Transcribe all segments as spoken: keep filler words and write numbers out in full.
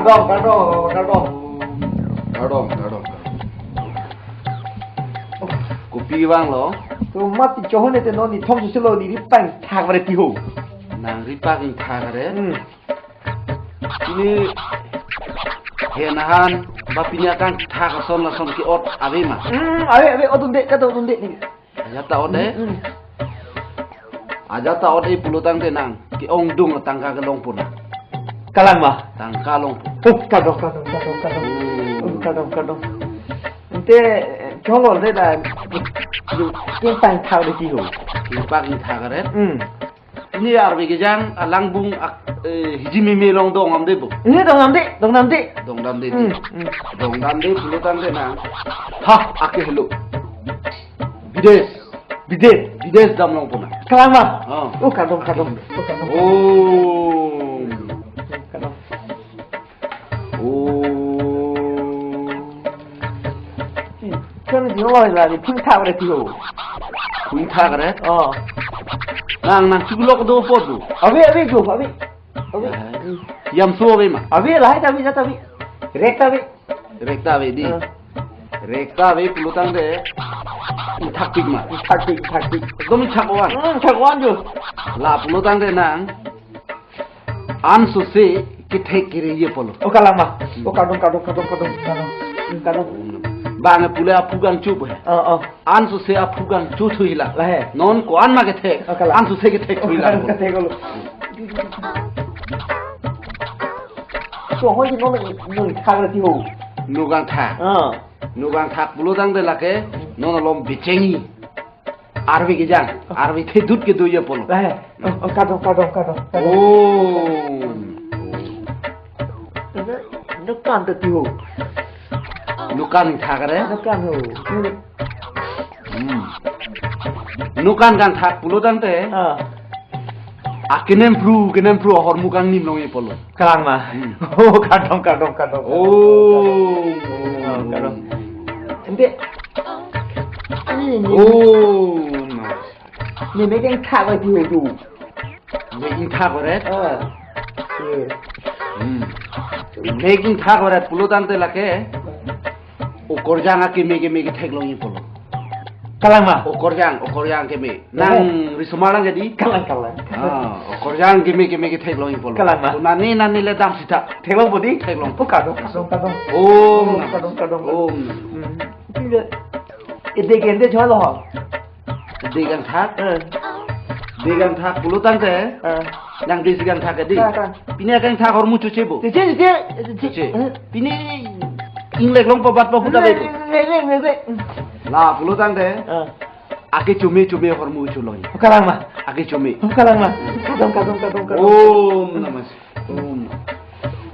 Kardom, kardom, kardom. Kardom, kardom. Kopi vanglo? To mat chohon ete non ni thom susi lo ni ri pangthak vare ti ho. Nang ri pangthak vare? Hmm. Pini he nahan ba pini akangthak ason lason ke-ot ave ma? Hmm, ave, ave, ot un-e, kadokave un-e ni. Ajat ta ot-e. Hmm, hmm. Ajat ta ot-e pulo tangte nang ke-ongdung tangka kelong puna. Kalang ma? Tangka long. Oh, kardom, kardom, kardom, kardom. Hmm. Oh, kardom, kardom. Ante, eh, cholo de da, ri pangthak vare ti ho. Ri pangthak vare? Hmm. Pini arve kejang alangbung ak-, eh, hiji meme along dongdamde bo. Ini dongdamde, dongdamde. Dongdamde di. Hmm, hmm. Dongdamde pulo tangte nang. Ha, ake helo. Bides. Bides. Bides damlong puna. Kalang ma? Oh. Oh, kardom, kardom. Oh, kardom. Oh. Kardom. Oh. Hmm. Kan di lo la ni pangthak vare ti ho. Pangthak vare? Oh. Nang, nang chulok do po do. Ave, ave jo, ave. Ave. Ah. Hmm. Yam so ave ma? Ave, lahai ta ave, jat ta ave. Rek ta ave. Rek ta ave di. Ah. Rek ta ave pulo tangte. Thakpik ma? Thakpik, thakpik. Ekdom thak wan. Hmm, thak wan jo. La pulo tangte nang. Ansose kethek kere ye polo. Oh, kalang ma. Oh, kardom, kardom, kardom, kardom, kardom. Hmm, kardom. Bang pule aphu kangchu he. Oh, oh. Ansose aphu kangchu thu hila. Lahai. Non ko-an ma kethek. Oh, kalang. Ansose kethek thu hila. Oh, kalang, kethek lo. To ho ji non, non thak vare ti ho. Non kangthak. Ah. Non kangthak pulo tangte lake, non alom bichengi. Arve kejang, arve thedut kedo ye polo. Eh, oh, oh, kardom, kardom, kardom, kardom. Oh. Ini, ini kan te ti ho. Non kangthak vare? Ini kan ho. Hmm. Non kangthak pulo tangte. Ah. Akenem phru, kenem phru ahormu kangnim long ye polo. Kalang ma. Hmm. Oh, kardom, kardom, kardom. Oh. Oh, kardom. Ante, ini, ini. Oh, no. Ni meme kangthak vare ti ho tu. Meme kangthak vare? Ah. Iya. Hmm. Meme kangthak vare pulo tangte lake. Okorjang akeme keme ketheklong-i polo. Kalang ma? Okorjang, okorjang keme. Nang risomar lang jadi? Kalang, kalang. Ah, okorjang keme keme ketheklong-i polo. Kalang ma? Nani nani le dam sita. Theklong bodi? Theklong. Oh, kardom, kardom, kardom. Om. Oh, kardom, kardom. Om. Hmm. Ante le, ede kende cholo ho. Ede kangthak? Eh. Ede kangthak pulo tangte. Eh. Nang desi kangthak edi. Kang, kang. Pini akangthak ahormu choche bo. Choche, choche. Choche. Eh. Pini inglek long pabat pa huda be. Inglek, inglek, inglek. La pulo tangte. Eh. Ake chome chome ahormu cholong. Kalang ma? Ake chome. Kalang ma? Kardom, kardom, kardom, kardom. Om Namah Shivaya. Om.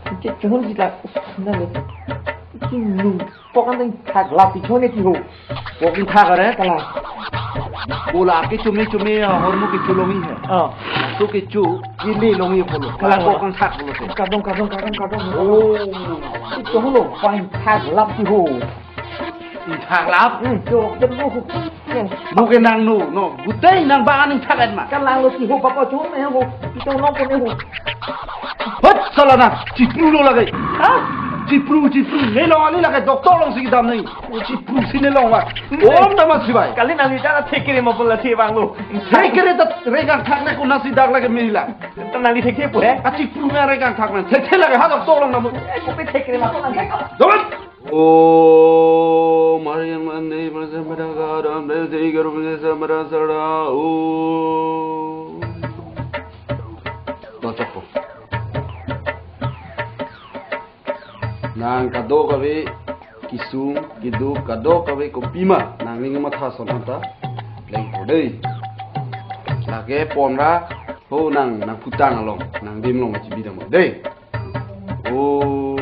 Ante chon jita. Na le. Ante nung. Pok kangthak lap ti chone ti ho. Pok kangthak vare? Kalang. Bola ke chome chome ahormu kecholong-i he. Oh. Laso kecho kele long-i polo. Kalang. Pok kangthak polo te. Kardom, kardom, kardom, kardom. Oh. Ito ho lo, pangthak lap ti ho. Thak lap? Hmm, to, to, to. Bukan nang no, no. Butai nang ba aning thak et ma. Kalang lo ti ho, papa chon ne ho. Ito no ko ne ho. Hot, sala na, chipru lo lage. Ha? Chipru, chipru, ne long ani lage, doctor alongsi kedam nai. Chipru si ne long va. Om Namah Shivaya. Kali nangli ta thek kere ma pula si vanglo. Thek kere ta reng kangthak ne konatsi dak lage mila. Ta nangli thekthe po he? A chipru me reng kangthak na. Thekthe lage ha doctor along na mo. Kopi thek kere ma pula thek. Doman. Om Hari Yang Mande Prasambhadaka Dam Desi Garu Prasambhada Sara Om. To chokpo. Nang kadokave kesung keduk kadokave kopima nangning matha ason anta lengpo dei. Lake ponra ho nang nangputang along nangdim along chibi dam dei. Oh.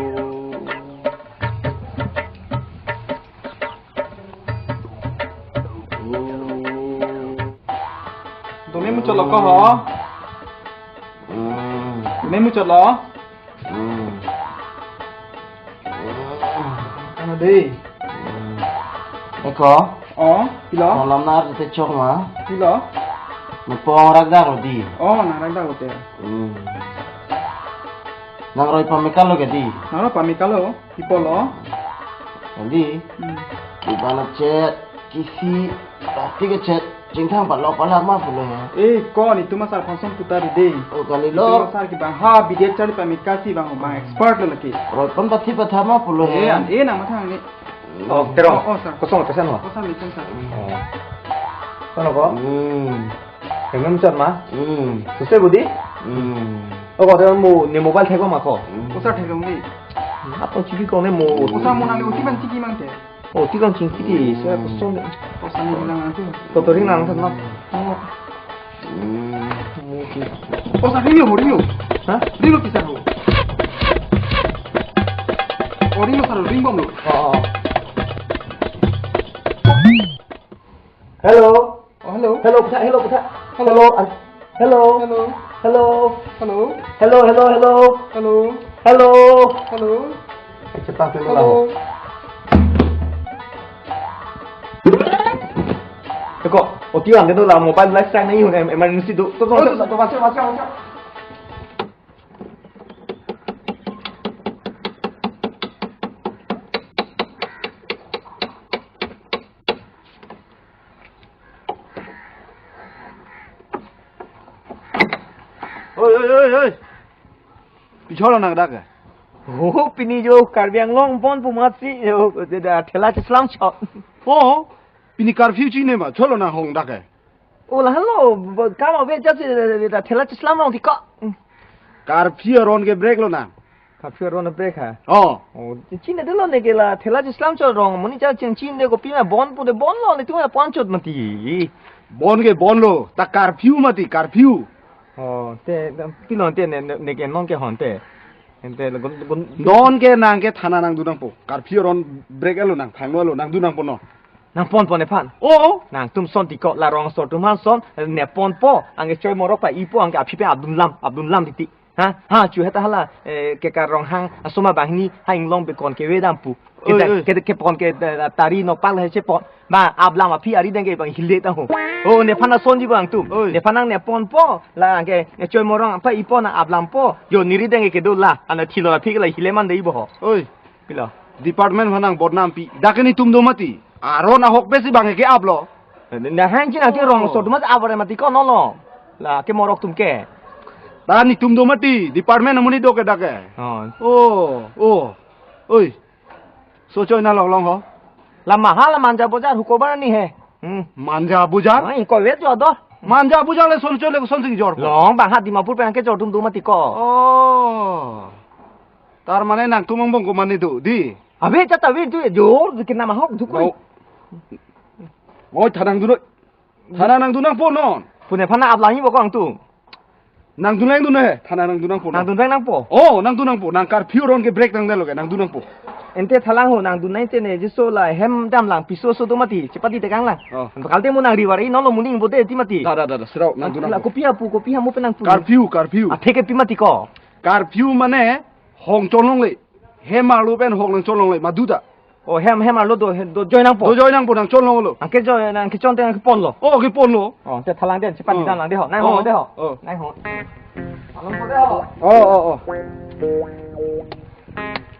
Oh. Doni muchot lo ko ho? Hmm. Doni muchot lo? Hmm. Ano dei? Hmm. Eko? Oh, pilo? Malam nar te chok ma? Pilo? Nangpong rak dak lo di? Oh, nang rak dak lo te. Hmm. Nangroi pamekal lo ke di? Nangroi pamekal lo, pi apotlo? Di. Hmm. Iban achet, kisi, plastic achet, chingthang palok palak ma pulo he. Eh, ko netum asar aphan son puta di de. Oh, kalilo. Netum asar ke bang ha, bidet charli pamekal si bang, bang expert lo lake. Roi pon pathi patha ma pulo he. Eh, an, eh, nang mathang ni. Oh, Terong. Oh, oh, sir. Kosong, kosong, oh. Kosong, kosong, sir. Oh. Kono ko? Hmm. Kemem chot ma? Hmm. Suse budi? Hmm. Oh, ko Terong mo, ne mobile thek ma ko? Hmm. Oh, sir, thek di. Apa chiki ko ne mo? Oh, sir, mo nang le uti ban chiki mangte. Oh, uti ban chiki, sir, kosong. Oh, sir, ne bilang nanti. Kotoring nang sana. Oh. Hmm. Oh, sir, ring lo, ring lo. Hah? Ring lo, sir, ho. Oh, ring lo, sir, ring bomlo. Oh, oh. Hello. Oh, hello. Hello, puthak, hello, puthak. Hello. Hello, ar-, hello. Hello. Hello. Hello. Hello, hello, hello. Hello. Hello. Hello. Eh, cepat dulu lah. Hello. Eko, uti an dulu lah, mobile lagi strike nai, em-, emergency do. Tuh, tuh, tuh, tuh, tuh, baca, baca, baca. Oi, oi, oi, oi. Pi cholo nang dak ke? Oh, pini jo Karbi Anglong pon pu amatsi jo, da thela cheslam chot. Oh, pini curfew chinine ma, cholo nang hong dak ke? Oh, lahenlo, bo-, kam ave chot si, da, da, da thela cheslam rong ti ko. Curfew aron ke break lo nang. Curfew aron break ha? Oh. Oh, chinine dolo ne ke la thela cheslam chot rong, monit char chengchin de kopi ma bon pu de bon lo, netum apon chot mati. Bon ke bon lo, ta curfew mati, curfew. Oh, te, pilo te ne, ne, ne ke non ke hon te. Ante le gun, gun. Non ke nang ke thana nangdun nangpo. Curfew aron break lo nang, thangno lo nangdun nangpo non. Nang ponpo nephan. Oh, oh. Nangtum son ti ko la rong asor atum aphan son, ne ponpo, anke choi morok pa-ipo, anke aphi pen apdun lam, apdun lam titi. Ha? Ha, chu heta hala, eh, ke Karong hang, asoma banghini, ha inglong bekon keve dam pu. Oi, keta, oi. Keta kepon ke, eh, tari nokpak le chepon. Ba, aplam aphi ari deng ke bang hile ta ho. Oh, nephan asonji bang tum. Oi. Nephan nang ne ponpo, la anke, eh, choi morok pa-ipo nang aplampo. Jo neri deng ke do la, ana thilo aphi ke la hile man de-i bo ho. Oi. Pilo. Department aphan nang bodnam pi. Dak ke netum do mati. Aron ahokpet si bang ke aplo. Ne hang chin ati rong asor atum ap-re mati ko non lo. La ke morok atum ke. Ta netum do mati. Department amonit do ke dak ke. Oh. Oh, oh. Oi. So choi na lok long ho. La maha la Manja Bojar huko bana ni he. Hmm. Manja Bojar? Ai, ko vet jo do. Manja Bojar le son choi le son sing jor. Long bang ha Dimapur pen ke jor dum dum mati ko. Oh. Tar mane nangtum angbong ko mane do, di? Ave chot ave tu jor, di kenam ahok dukoi. Oi, thana nangdun noi. Thana nangdun nangpo non. Pu nephan aplang-i bo ko nangtum. Nangdun nangdun noi, thana nangdun nangpo non. Nangdun nangpo. Oh, nangdun nangpo. Nang curfew aron ke break nangdetlo ke, nangdun nangpo. Ante thalang ho, nangdun nang te ne, jiso la hem damlang, piso so do mati, chepati tekang lang. Oh. Kalte mo nang riwari non lo muning bote ti mati. Da, da, da, da, serau, nangdun nangpo. Kopi apu, kopi hamu pen nangtum. Curfew, curfew. Athe ke pi mati ko. Curfew mane hong chonlongle. Hem arlo pen hong nang chonlongle, madu ta. Oh, hem, hem arlo do, he, do join nangpo. Do join nangpo nang chonlonglo. Anke join, anke chon te nang ponlo. Oh, ke ponlo. Oh, te thalang den, chepati dan lang de ho. Nang ho de ho. Oh. Nang ho. Along ho de ho. Oh, oh, oh.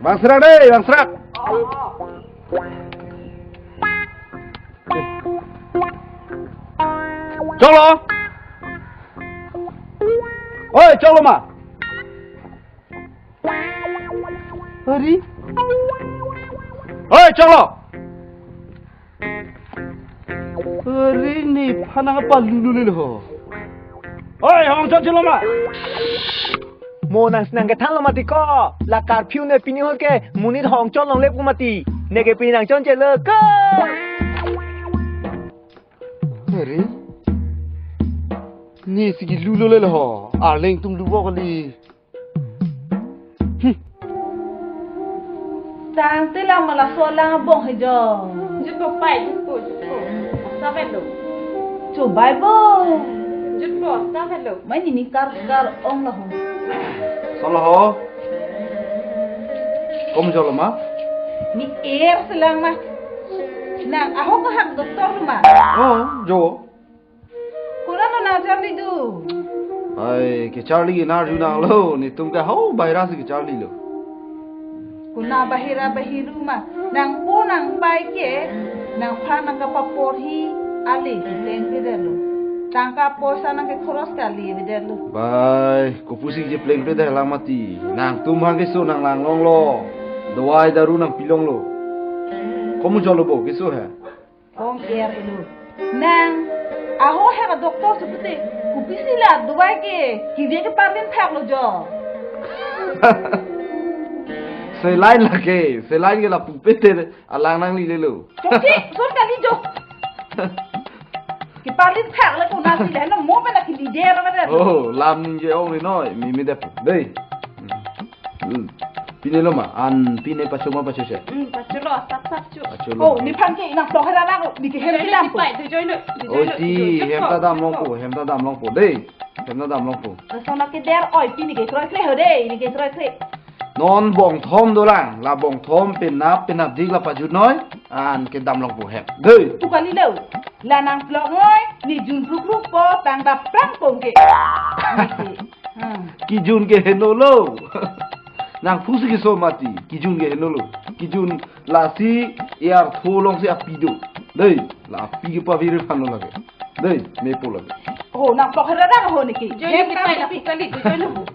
Bang Srak de, Bang Srak. Cholo. Oi, cholo ma. Ari. Oi, cholo. Ari nephan nangpalulu le ho. Oi, hong chon cholo ma. Mo nang nang kethan lo mati ko. La curfew ne pini ho ke monit hong chonlongle pu mati. Ne ke pini nang chon chelo ko. Ari. Ne si kelulu le ho. Arleng atum lubo kali. Tangte lang ma laso lang abong he jo. Jutpo pai, jutpo, jutpo. Savet lo. Chobai bo. Jutpo, savet lo. Mai nini kar kar ong la ho. Solo ho. Kom jolo ma? Ne er selang ma. Nang ahok hak doktor ma. Oh, jo. Kurang lo nang jam ni du. Ai, kecharli nangji nanglo, netum ke hau bahira si kecharlilo. Kona bahira bahiru ma, nangpo nangpai ke, nangphan nangkapaporhi, ale keplengpledetlo. Tangka poisa nangkekhoros ke ale avedetlo. Bai, kopusi keplengpledet lang mati. Nangtum hang keso nanglang longlo. Dawai daru nangpi longlo. Komu jolo bo keso he. Kong er elo. Nang, aho he ka doktor si pute, kopisi la dawai ke, kivek ke parlin phaklo jo. Saline lake, saline ke lapu pete alang nanglelelo. Chokche, son kali jo. Keparlin phaklo kona si le, no mo pen la keleader ma de. Oh, lam ningje ong ri noi, mimi dep. Dei. Hmm. Pine lo ma, an pine pacho ma pacho se. Hmm, pacholo, sap sap chu. Pacholo. Oh, nephan ke nangplok hera lang, ne kehem ke dampo. Pai, dujoi no, dujoi no, oi, ti, dujoi hem ta damlongpo, hem ta damlongpo, dei. Hem ta damlongpo. Lason ke der, oi, pine ke kroikre ho dei, ne ke kroikre. Non bongthom dolang, la bongthom penap, penapdik la pajut noi, an ke damlongpo hem. Dei. Tu kalilo, la nangplok noi, ne jun prukrukpo, tang daprang pong ke. Ne ke. Hmm. Kejun ke henolo. Nangpusi keso mati. Kejun ke henolo. Kejun lasi artho alongsi api do. Dei, la api kepavir aphanlo lake. Dei, mepo lake. Oh, nangplok hera lang ho ne ke. Dujoi no, hem kipai la pi kali, dujoi no.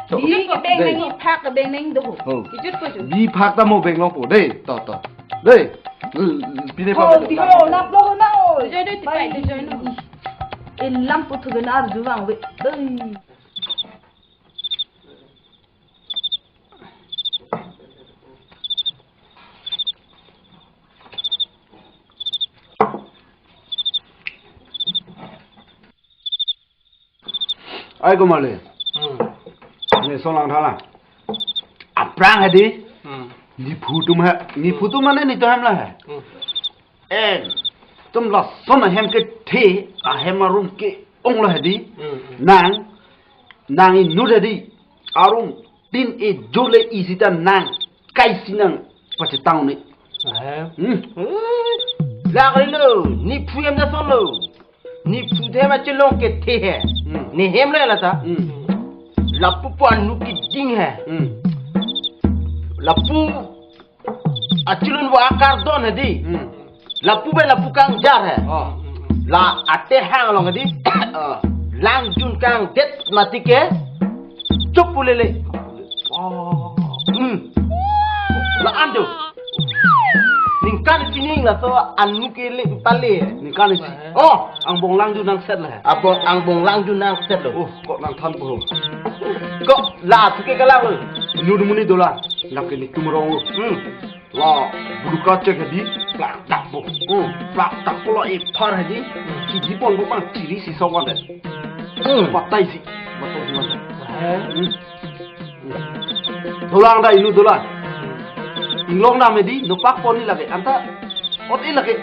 Chok. Bi kebeng nang, phak kebeng nang do ho. Ho. Kejut ko ju. Bi phak ta mo benglongpo. Dei, to, to. Dei. L-, l-, pine ho, pa. Di ho, nangplok ho na oi. Dujoi no, kipai, dujoi no. Elam puthu benar juang ve. Dei. Ai komarli. Hmm. Ne solang thala. Aphrang hedi. Hmm. Nephu atum he. Nephu atum mane netum hem la he. Hmm. En, tum lason ahem kethe, ahem arum ke-onglo hedi. Hmm, hmm. Nang, nang inut hedi. Arum tin ejole isi ta nang kaisi nangpachetang un-e. Ahem. Hmm. Eh, lake lo, nephu hem ta sonlo. Nephu hem achelong kethe he. Hmm. Ne hem le la ta. Hmm. Lapu pu anu keding he. Hmm. Lapu achelun wa akardon hedi. Hmm. Lapu be lapu kangjar he. Oh. La atehang along hedi. Oh. Langjun kangdet mati ke. Chup pu lele. Oh. Hmm. La-an do. Ningkan isi ning laso anu ke le tale. Ningkan isi. Oh, angbong langjun nangsetlo. Apo angbong langjun nangsetlo. Oh, kok nangthanpo. Kok la thu ke kalang lo. Inut amonit dolang. Nang ke netum arong lo. Hmm. La bulu kachek hedi, plak dakpo. Hmm. Plak dakpo la ephar hedi, chidi ponpo bang chiri si song wan det. Hmm. Batai si, batai si wan det. Eh? Hmm. Hmm. Dolang da inut dolang. Inglong dam hedi, nopak pon ni lake. Anta ot-e lake.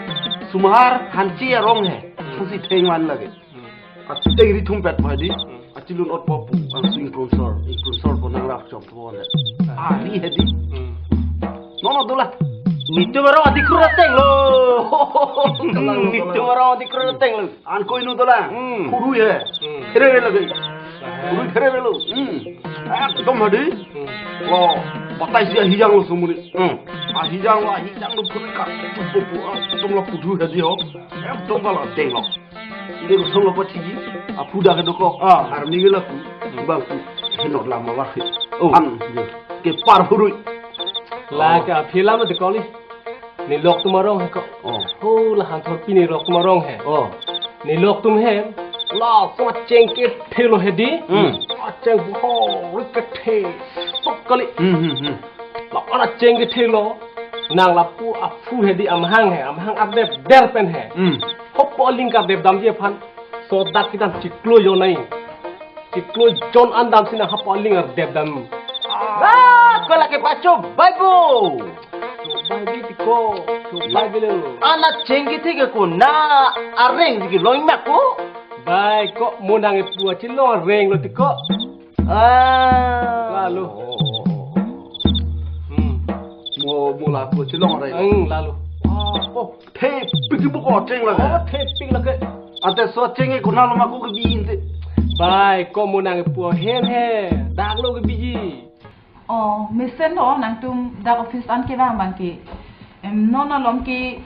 Sumahar hanchi arong he. Susi theng wan lake. Hmm. Ateng ri thumpet po hedi. Hmm. Achelun otpo pu, angsu ingprungsor, ingprungsor po nangrap chom po ne. Ah. Ari hedi. Hmm. Nono dolang. Netum arong adik kru ateng lo. Dolang, dolang. Netum arong adik kru ateng lo. An ko inut dolang. Hmm. Khurui he. Hmm. Kherere lake. Ah. Khurui kherere lo. Hmm. Ekdom hedi. Hmm. Lo, batai si ahijang lo sumuni. Hmm. Ahijang lo, ahijang lo khurui ka. Chup pu, ah, tum lo pudhu hedi ho. Ekdom kala deng lo. Ide kosong lo pathiji, aphu dak dokok. Ah. Army ke lapu, hmm, bang pu, henor lama warhe. Oh. An, iya. Kepar hurui. Lake, oh, aphi lama dekok ni. Nelok atum arong he kok. Oh. Oh, la Hangthorpi nelok atum arong he. Oh. Nelok atum he, lason acheng kethe lo hedi. Hmm. Acheng bohong, rik kethe. Sok kali. Hmm, hmm, hmm. Lapu acheng kethe lo, nang lapu aphu hedi amahang he, amahang ardep der pen he. Hmm. Hopo aling kardep damji aphan, sodak kedam chiklo jonai. Chiklo jon an damsi nang hopo aling ardep dam. Ah, ko lake pacho baibo. Cho baibi tiko, cho baibi lo. An acheng kethe ke kona areng si kelong mak ko. Bai ko mo nang epu achelong areng lo tiko. Ah. Lalo. Hmm. Mo, mo lapu achelong areng. Hmm, lalo. Ah, oh, thepik bu ko cheng lake. Oh, thepik lake. Ante so cheng e kona lo ma ko ke bi inte. Pai, ko mo nangpu ahem he, dak lo ke biji. Oh, mesen do nangtum dak office an kevang abang ke. Em, non alom ke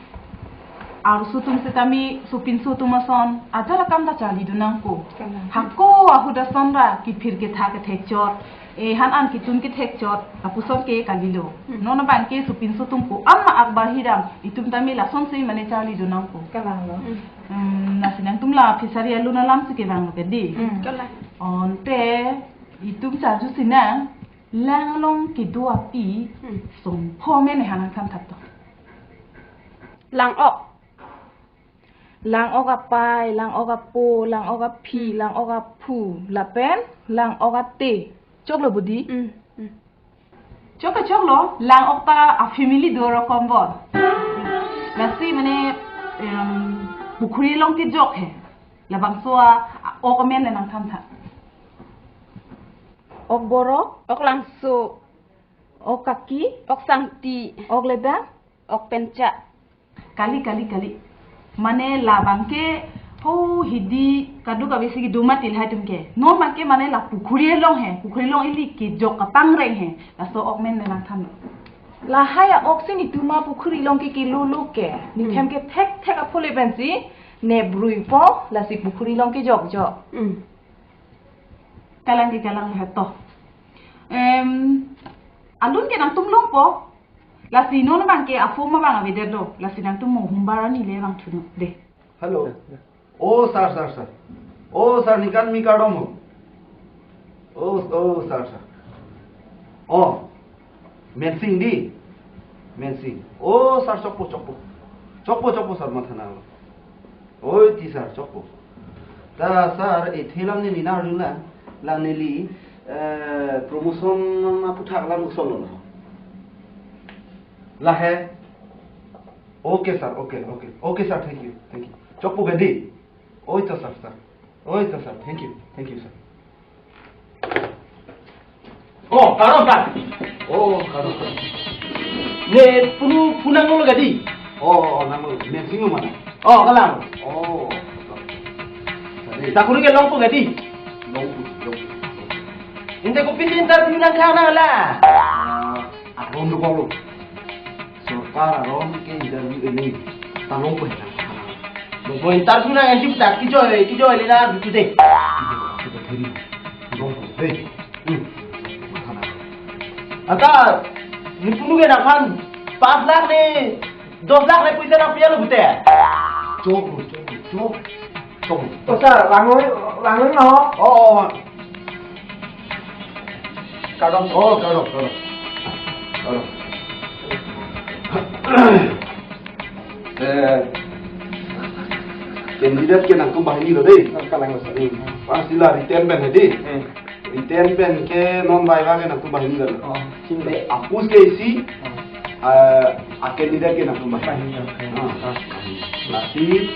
arloso atum setame sopinso atum ason ajat akam ta charlidun nangkok. Kalang. Hako ahut ason ra kephir ketha kethek chot. E, han an ketun kethek chot. Lapuson ke kalilo. Hmm. Non abang ke sopinso atum ko-an ma akbar hidam. Itum tame lasonsi mane charlidun nangkok. Kalang lo. Hmm. Hmm, lasi nangtum la fishery alun alam si kevang lo ke dei. Hmm. Kalang. Ante itum charju sinang, lang along kedo api, hmm, songpho amen nangthan thap to. Lang ok. Lang ok apai, lang ok apo, lang ok aphi, hmm, lang ok aphu, lapen lang ok ate. Choklo budi? Hmm, hmm. Chok ke choklo, lang ok ta a family do rokom bon. Lasi mane, em, pukhuri along kejok he. Labangso a ok amen le nangthan tha. Ok borok. Ok langso. Ok kaki. Ok sangti. Ok ledang. Ok pencha. Kali, kali, kali. Mane labang ke ho hidi kadokave si kedo mati lahai atum ke. Non abang ke mane la pukhuri along he, pukhuri along ili kejok kapangreng he. Laso ok amen le nangthan lo. Lahai a ok si netum a pukhuri along ke kelolo ke. Netum, hmm, ke thekthek apho le pensi ne brui po, lasi pukhuri along kejokjok. Hmm. Kalang ke kalang he to. Em, alun ke nangtum longpo. Lasi non abang ke a form abang avedet lo. Lasi nangtum mo humbar ani le vangthu non dei. Hello. Oh, sir, sir, sir. Oh, sir, nikan mi kardom ho. Oh, oh, sir, sir. Oh, Mensing dei. Mensing. Oh, sir, chokpo, chokpo. Chokpo, chokpo, sir, matha nang. Oi, ti sir, chokpo. Ta sir, ethe alam neli nang arjulang, la neli, eh, promotion aputhak alam kosonlo. Lahai. Okay, sir, okay, okay. Okay, sir, thank you, thank you. Chokpo ke dei. Oi to, sir, sir. Oi to, sir, thank you, thank you, sir. Oh, kardom, sir. Oh, kardom, sir. Ne punu pu nanglo ke dei? Oh, oh, nanglo. Mensing mana? Oh, kalang. Oh. Sir, ta kuri ke longpo ke dei? Longpo, longpo. Inte kopisi interview nangklang nang la? Ah, aron dokoklo. Sorkar aron ke interview ini ta longpo he nang. Longpo interview nang ansi puta kejoi, kejoi le nang dutu dei. Kejoi, kejoi, kejoi. Longpo dei. Hmm. Anta, ne punu ke nangphan pas lakh ne, dos lakh ne puita nangpi-et lo pute. Choklo, choklo, chok. Choklo. Oh, sir, langoi, langoi no. Oh, oh. Kardom. Oh, kardom, kardom. Kardom. Eh, candidate ke nangtum banghini lo dei. Kalang lo, sir. Hmm. Pasi la written pen he dei. Hmm. Written pen ke non viva ke nangtum banghini lo. Oh, chinine. Apus ke isi, oh, ah, a candidate ke nangtum banghini. Banghini, okay. Ah. Ah. Lasi,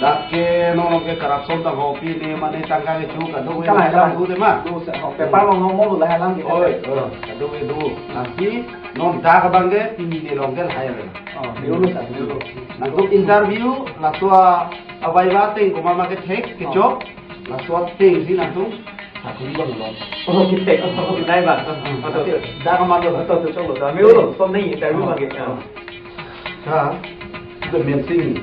dak ke non ke corruption ta hopi ne mane tangka kecho kadokave, kalang, kalang, do dei ma. Do, sir. Oh, paper along no mo lahai alam ke. Oi, oi, kadokave do. Lasi, non dak abang ke pini ne along ke lahai lo. Oh, dei lo, sir, dei lo. Nangtum interview, laso a, a viva ateng komat ma kethek, kechok, oh, laso ateng si nangtum sakori abang lo. Oh, kethek, oh, nai ba. Hmm. Dak amat lo. To, to, choklo. Kami ulo, som nei, interview abang ke. Oh. Sir, itu Mensing.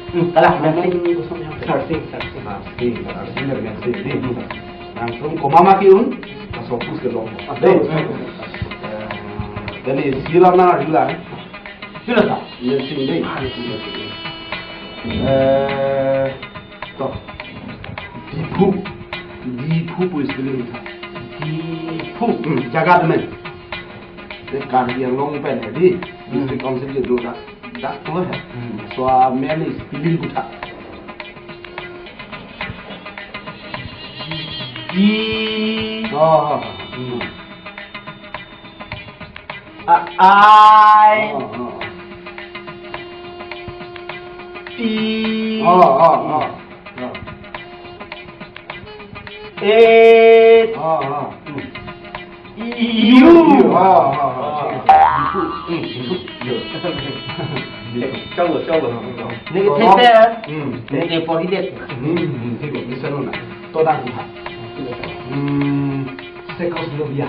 Hmm, kalang, Mensing. Mensing kosong yang Sarsing, Sarsing. Sarsing, Sarsing, Mensing dei. Hmm. Nangtum komat ma ke-un, laso apus ke long. Ah, dei. Betul. Eh, jadi sila na juga. Sila ta? Mensing dei. Eh, to. Diphu. Diphu pu spelling tha. Diphu. Hmm, jagat amen. Te Karbi Anglong pen he dei. Hmm. District council ke do dak. Dak to he. Hmm. Laso amen spelling puthot. Di. Oh, oh, oh. Hmm. A, I. Oh, oh, oh. P. Oh, oh, oh. Oh. It. Oh, oh. Hmm. You. You. Oh, oh, oh. Oh. Hmm, hmm. Chalo, chalo. Neke, oh, thek, thek. Hmm. Neke pori det. Hmm, hmm, thik lo, bisa nuna. To dang ha. Hmm, Czechoslovakia.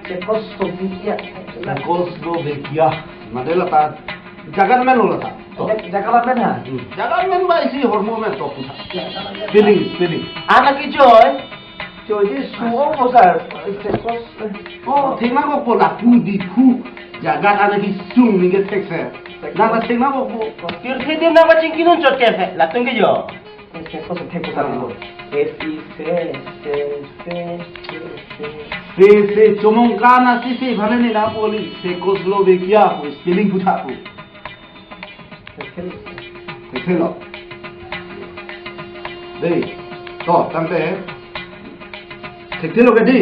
Czechoslovakia. Czechoslovakia. Mane lata jaga amen lo lata. To. Ja-, jaga amen ha? Hmm. Jaga amen ba isi ahormu amen to putha. Jaga amen. Spelling, spelling. Anak ijoy. Joy di su o ko sir. Czechos. Oh, thengna ko ko lapu di ku. Jaga anak isung ningke thekser. Nang thengna ko ko. Tirthe dem nang ba chingki non chot ke se. Latum ke jo. Ese ko se thek ko sa ko. Ese, se, se, se, se. Se, se, chomong kana si se bhane ne na poli. Czechoslovakia ko spelling putha ko. Thekthe lo. Dei. To, tangte. Thekthe lo ke di.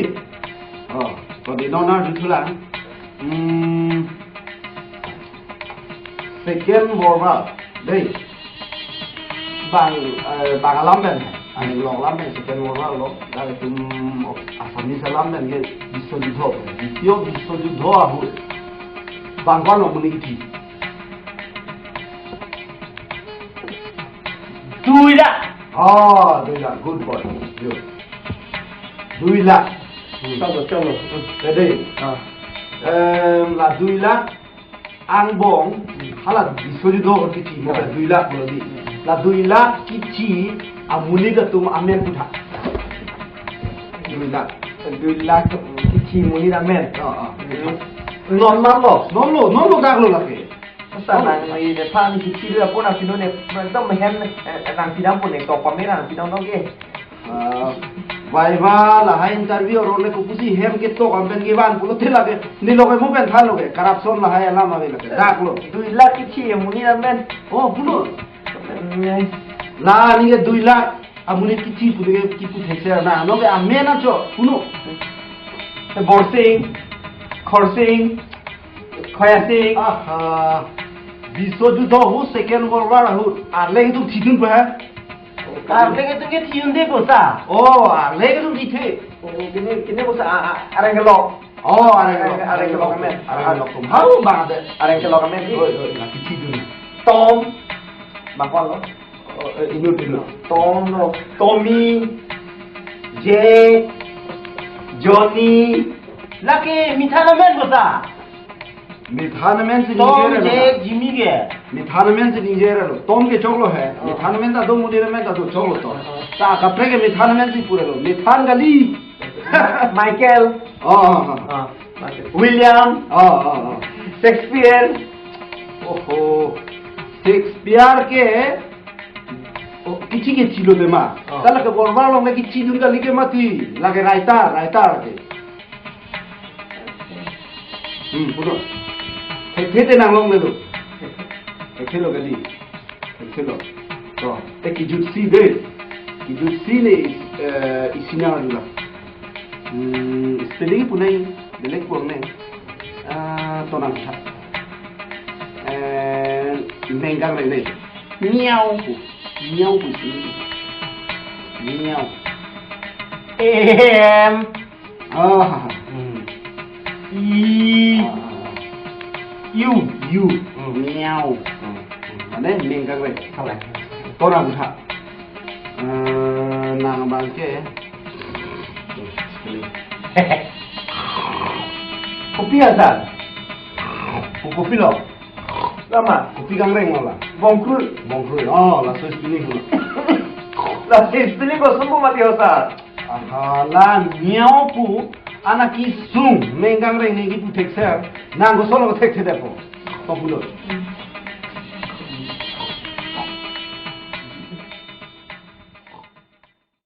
Oh, to di nona juthulang. Hmm. Second World War, dei. Bang, eh, bang alam pen, aning lok alam pen Second World War lo, dak itum Assamese alam pen ke Biswajudho, Ditiyo Biswajudho ahut. Bang ko-an lo amonit kithi? Dui lakh. Ah, dui lakh, good boy. Good. Dui lakh. Hmm. Chalo, chalo. Jadi, ah, em, la dui lakh angbong, hmm, hala Biswajudho kithi mo, ah, dui lakh lo di. Hmm. La dui lakh kithi amonit atum amen putha. Dui lakh. Dui lakh kithi amonit amen. Ah, ah. Hmm. Non non lo, non lo, non lo dak lo lake. Sa nang ni de phan kithi lo pon apinu ne, ekdom hem, eh, nangpi dam pon ne to pame nangpi dam dong ke. Ah, vai va lahai interview ro le kopusi hem ketok amen ke van pulote lake. Ni lo ke mo pen than lo ke. Corruption lahai alam ave lake. Dak lo. Dui lakh kithi amonit amen. Oh, pulo. Amen. La ningke dui lakh amonit kithi pu ke kipu thekser na. Nonke amen acho. Puno. Borsing, Khorsing, Khoyasing. Aha. Biswajudho ahut, Second World War ahut. Arleng atum thidun pa ha? Arleng atum ke thidunde ko sa? Oh, arleng atum thithe. Oh, kene, kene ko sa, a, a, areng kelok. Oh, areng kelok. Areng, areng kelok amen. Areng kelok atum. Hau bang ade. Areng kelok amen di. Oi, oi, na kithidun. Tom. Bang ko-an lo? Oh, eh, inut, inut. Tom lo. Tommy. Jack. Johnny. Lake methan amen ko sa? Methan amen si Tom, ningje re lo. Jack, Jimmy ke. Methan amen si ningje re lo. Tom ke choklo he. Oh. Methan amen ta do, amonit amen ta do, choklo to. Oh. Ta kaprek ke methan amen si pure lo. Methan kali. Michael. Oh, oh, oh. Ah, Michael. William. Oh, oh, oh. Shakespeare. Oho. Shakespeare ke, oh, kithi ke chilo de ma. Oh. Ta lake World War along le kithidun kali ke mati. Lake writer, writer ke. Hmm, puno. Thekthe te nang longle lo. Thekthe lo kali. Thekthe lo. To, te kijutsi de. Kijutsi le, eh, isi nang adulah. Hmm, spelling pu nai, belek pu nai. Ah, to nang tha. Eh, mengkang le le. Miau pu. Miau pu isi. Miau. Em. Ah. Hmm. I. Ah. Yu. Yu. Hmm. Miau. Hmm. Mane mengkang le. Salah. To nang tha. Eh, nang abang ke. Kopi asal. Ko-, kopi lo. Lama. Kopi kangreng lo la. Bongkrui. Bongkrui. Oh, laso spelling lo. Laso spelling ko sumbu mati asal. Aha, la miau pu anak isung mengkang reng ne kipu thekser, nang koson lo thekthedet po. To pulo.